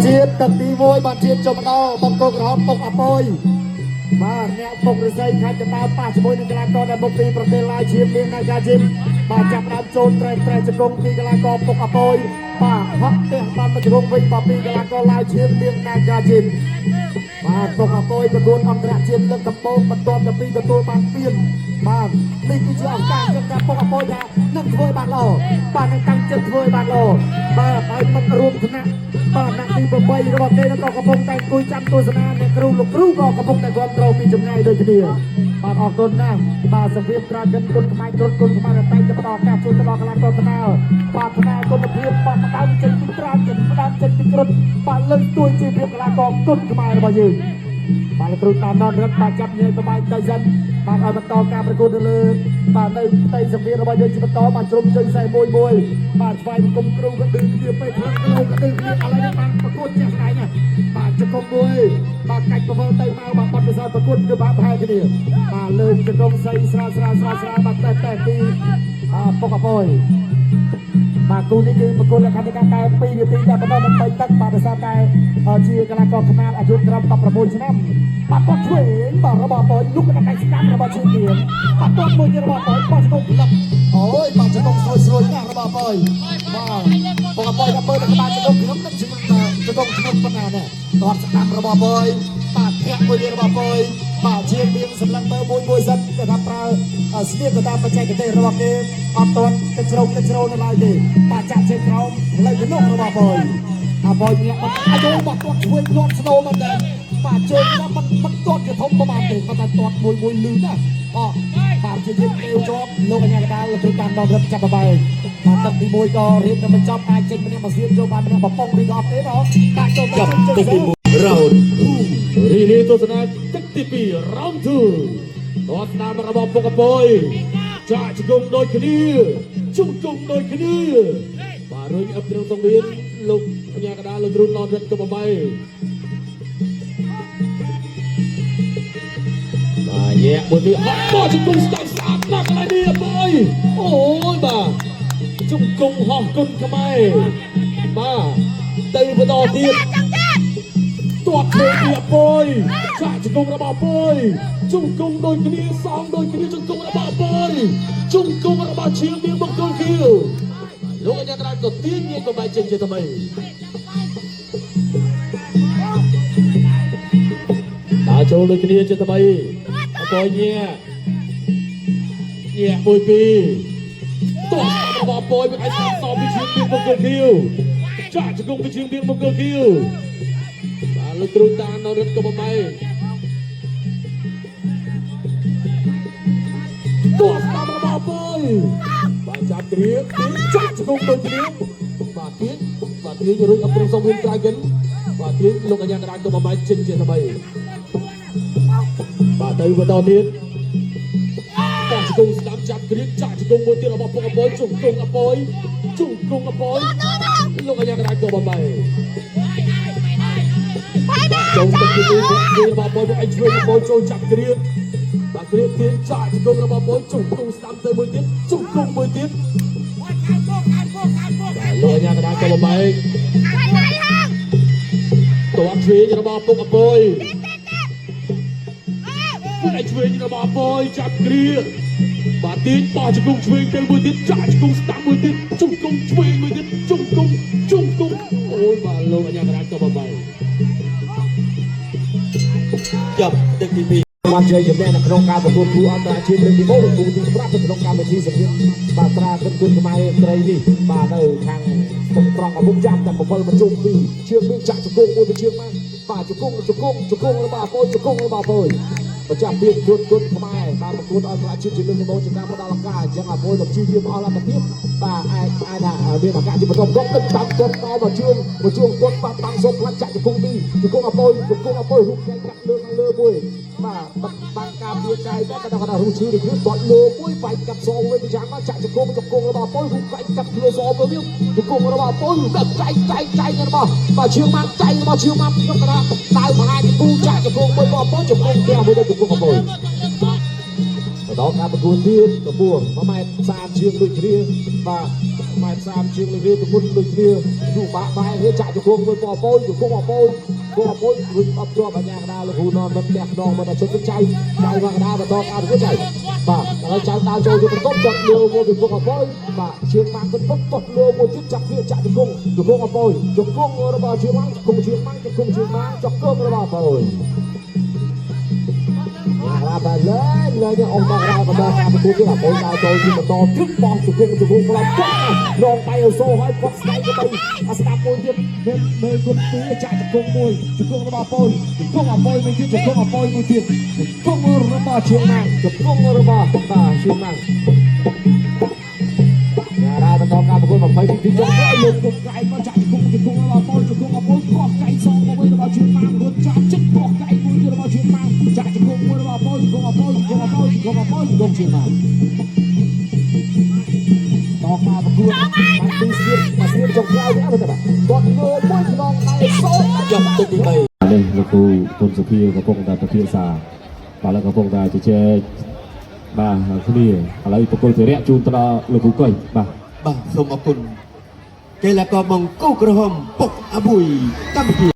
ជាតិទឹកទី1បានជាតិចុះមកដល់បង្គោលក្រហមពុកអពយបាទអ្នកពុករស័យខេត្តកណ្ដាលប៉ះជាមួយនឹងកីឡាករដែលមកពីប្រទេសឡាវឈាមមាននាការជីមបាទចាប់ដើមចូលត្រេះត្រេះជង្គង់ពីកីឡាករពុកអពយបាទហក់ផ្ទះបានមកជង្គង់វិញបាទពីកីឡាករឡាវឈាមមាននាការជីមបាទពុកអពយប្រកួតអន្តរជាតិលើកដំបូងបន្ទាប់ពីទទួលបានពានបាទនេះគឺជាឱកាសសម្រាប់ពុកអពយថានឹងធ្វើឲ្យបានល្អបាទនឹងតាំងចិត្តធ្វើឲ្យបានល្អបាទឲ្យមិត្តរួមថ្នាក់បាទអ្នកទី8របស់គេក៏កំពុងតែអង្គុយចាំទស្សនាអ្នកគ្រូលោកគ្រូក៏កំពុងតែគ្រប់គ្រងពីចម្ងាយដូចគ្នាបាទអរគុណណាស់បាទសង្វៀនត្រាកិនគុណខ្មែរគ្រុតគុណខ្មែរតែងតែផ្ដល់ឱកាសជួយទៅដល់កីឡាករថ្នាលបាទថ្នាលគុណភាពបាទផ្ដើមចេញពីត្រាកិនផ្ដើមចេញពីគ្រុតបាទលើកស្ទួយជីវភាពកីឡាករគុណខ្មែររបស់យើងបាទលោកគ្រូតាមដនរឹតបាទចាប់ញែកបបាយតៃសិនបាទឲ្យបន្តការប្រកួតទៅលើបាទនៅផ្ទៃសង្វៀនរបស់យើងជាបន្តបាទជ្រុំជើង41មួយបាទស្វ័យបង្គំគ្រូក៏ឌឺគ្នាពេកខ្លាំងគ្រូក៏ឌឺគ្នាឥឡូវនេះបានប្រកួតជាក់ស្ដែងណាបាទជង្គង់មួយបាទកាច់ពវល់ទៅមកបាទបាត់ពិសោធន៍ប្រកួតគឺបាទប្រហែលគ្នាបាទលើកជង្គង់សៃស្រាលស្រាលស្រាលស្រាលបាទតែតែពីពុកអពយបាទគូនេះគឺប្រកួតលក្ខន្តិកៈតែ2នាទីតែប៉ុណ្ណោះដើម្បីទឹកបាទដោយសារតែជាកីឡាករខ្នាតអាយុត្រឹម16ឆ្នាំបាទគាត់ឆ្វេងបាទរបស់ពយលុកកណ្ដាលស្កាំរបស់ឈឿនទៀនបាទគាត់មួយទៀតរបស់ពយបោះជង្គង់ផ្លឹកអូយបាទជង្គង់ស្រួយស្រួយណាស់របស់ពយបាទបងពយដល់មើលតែក្បាលជង្គង់ខ្ញុំនឹងជង្គង់ខ្ញុំប៉ុណ្ណានេះតតស្ដាំរបស់ពយបាទធាក់មួយទៀតរបស់ពយបាទជាងមានសម្លឹងមើលមួយមួយសិនគេថាប្រើស្នៀតទៅតាមបច្ចេកទេសរបស់គេអត់ទាន់កញ្ជ្រោកញ្ជ្រោនៅឡើយទេបាទចាក់ជើងក្រោមផ្លូវកនុករបស់ពយអាពយញាក់មកអាយបាទគាត់ឆ្វេងលាត់ស្នូមែនទេបាទជើងណាមិនមិនទាត់ជាធំប្រហែលទេប៉ុន្តែទាត់មួយមួយលឺណាស់អបាទជាយើងទេវជាប់លោកអញ្ញាកដាលលោកគ្រូតាមដងរឹតចាប់បបែកបាទទឹកទី1ក៏រៀបទៅបញ្ចប់អាចចេញម្នាក់មកសៀមចូលបានម្នាក់បំពង់ឬក៏អត់ទេណោះបាទចូលទៅ ចាប់ ជើង ទឹកទី1 round រីលីទស្សនាទឹកទី2 round 2ទស្សនារបស់ពុកអពយចាក់ជង្គង់ដូចគ្នាជង្គង់ដូចគ្នាបាទរុញអឹបត្រឹមសង្វៀនលោកបញ្ញាកដាលលោកគ្រូននរិទ្ធកុំបីបាទញាក់មួយនេះហត់បោះជង្គង់ស្ដាំស្អាតណាស់កន្លែងនេះអពយអូយបាទជង្គង់ហោះគុណខ្មែរបាទទៅបន្តទៀត ទាត់ធ្វើពីអពយចាក់ជង្គង់របស់អពយជង្គង់ដូចគ្នាសងដូចគ្នាជង្គង់របស់អពយជង្គង់របស់ឈៀងមៀងបង្គោលខៀវលោកអញ្ញាក្រៅក៏ទាញងាកក៏បែកចេញជាថ្មីដើរចូលដូចគ្នាជាថ្មីអពយញាក់ញាក់មួយពីរទាត់របស់អពយវាឲ្យស្ដាប់សពីឈៀងមៀងបង្គោលខៀវចាក់ជង្គង់ពីឈៀងមៀងបង្គោលខៀវបាទលោកគ្រូតានរិទ្ធក៏បំបីទោះស្ដាប់របស់អើយបាទចាប់គ្រាទីចាក់ជង្គង់ដូចគ្នាបាទទៀតបាទទាញរួចអត់ព្រមសុំវិញក្រៅកិនបាទទាញលោកអញ្ញាកដាលក៏បំបីចេញជាថ្មីបាទទៅបន្តទៀតចាក់ជង្គង់ស្ដាប់ចាប់គ្រាចាក់ជង្គង់មួយទៀតរបស់ពុកអពយជង្គង់អពយជង្គង់អពយលោកអញ្ញាកដាលក៏បំបី ចូលទៅទីនេះវារបស់បយឯងឆ្វេងបយចូលចាប់គ្រាបាទគ្រាទាញចាក់ជង្គង់របស់បយជង្គង់ស្ដាំទៅមួយទៀតជង្គង់មួយទៀតបាទលោកអញ្ញាកដាលក៏បំបែកតបឆ្វេងរបស់ពុកអពយពួកឯងឆ្វេងរបស់អពយចាប់គ្រាបាទទាញបោះជង្គង់ឆ្វេងទៅមួយទៀតចាក់ជង្គង់ស្ដាំមួយទៀតជង្គង់ឆ្វេងមួយទៀតជង្គង់ជង្គង់អូយបាទលោកអញ្ញាកដាលក៏បំបែក ចាប់ទឹកទី2 បានជ័យជំនះនៅក្នុងការប្រកួតគូអន្តរជាតិលើកទី1គូទី5នៅក្នុងកម្មវិធីសង្វៀនបាទត្រាកិនគុណខ្មែរត្រីនេះបាទនៅខាងស្ទឹងត្រង់កំពុងចាំតែ7បញ្ជុំ2ជឿងមានចាក់ជង្គង់មួយទៅជឿងមកបាទជង្គង់ជង្គង់ជង្គង់របស់អពូជង្គង់របស់អពូម្ចាស់ពានគុណគុណខ្មែរបាទប្រកួតអន្តរជាតិជាលើកដំបូងជាការផ្ដល់ឱកាសអញ្ចឹងអពូទៅព្យាយាមអស់លទ្ធភាពបាទអាចអាចថាមានឱកាសជាបន្តបន្ទាប់ទឹកតាមទាត់តមកជឿងមកជឿងទាត់បាត់បាំងសូផ្លាច់ចាក់ជង្គង់ពីរជង្គង់អពូជង្គង់អពូរូបកាយកាត់លើខាងលើមួយបាទបាំងការពារកាយតែក៏ដល់រូឈឺដូចគ្នាទាត់លើមួយវាយកាត់សងវិញយ៉ាងមកចាក់ជង្គង់ជង្គង់របស់អពូរូបកាយកាត់លើសងទៅវិញជង្គង់របស់អពូដល់ចៃចៃចៃរបស់បាទជឿងមកចៃរបស់ជឿងមកខ្ញុំក៏ថាដៅមហាជង្គង់ចាក់ជង្គង់មួយរបស់អពូជង្គង់ផ្ទះមួយដល់ជង្គង់អពូបន្តការប្រកួតទៀតកម្ពស់1ម៉ែត្រ30ជាងដូចគ្នាបាទ ម៉ែត្រ30ជាងលើទម្ងន់ដូចគ្នាយុបាក់បែរវាចាក់ជង្គង់មួយពអពូជង្គង់អពូជង្គង់អពូជរួចអត់ជាប់អញ្ញាកដាលោកគ្រូនាំមិនផ្ទះខ្នងមកដល់ជុំចៅចៅមកកដាបន្តការប្រកួតចៅបាទឥឡូវចៅដើរចូលទៅបន្ទប់ចាក់លើមួយពីពុកអពូជបាទជាងម៉ាក់បន្ទប់ទាត់លើមួយទៀតចាក់វាចាក់ជង្គង់ជង្គង់អពូជជង្គង់របស់ជាងម៉ាក់ជង្គង់ជាងម៉ាក់ជង្គង់ជាងម៉ាក់ជង្គង់របស់អពូជ រ៉ាបាលែងលែងអង្គបារ៉ាបន្តការប្រកួតទៀតអាបុយដើរចូលជាបន្តព្រឹកបោះជង្គង់ជង្គង់ផ្លាប់ចាក់រងដៃអូសូហើយគាត់ស្ដាយទៅអាស្ដាប់មួយទៀតមានមេគុណពីរចាក់ជង្គង់មួយជង្គង់របស់បុយជង្គង់អាបុយមួយទៀតជង្គង់អាបុយមួយទៀតជង្គង់របស់ជាងម៉ាំងជង្គង់របស់បាទជាងម៉ាំងញ៉ារ៉ាបន្តការប្រកួត20ពីចុងក្រោយលោកគុំកែមកចាក់ជង្គង់ជង្គង់របស់បុយជង្គង់អាបុយកោះកែសងមកវិញរបស់ជាងម៉ាំងរត់ចាប់ចិត្តកោះកែមួយទៀតរបស់ជាងម៉ាំងចាក់ជង្គង់មួយរបស់បុយជង្គង់អាបុយជង្គង់អាបុយជង្គង់អាបុយជង្គង់ជាងម៉ាំង តការប្រកួតបានពីស្ៀបមកស្ៀបចុងក្រោយនេះអត់ទេបាទគាត់លើមួយខ្នងដៃសូត្រ ចប់ទឹកទី3 នេះលោកគ្រូគុណសុភាកំពុងតែពិភាក្សាបាទឥឡូវកំពុងតែជជែកបាទគ្នាឥឡូវប្រគល់ភារៈជូនទៅដល់លោកគ្រូកុយបាទ បាទសូមអរគុណកីឡាករបង្គោលក្រហមពុកអាប៊ុយកម្ពុជា។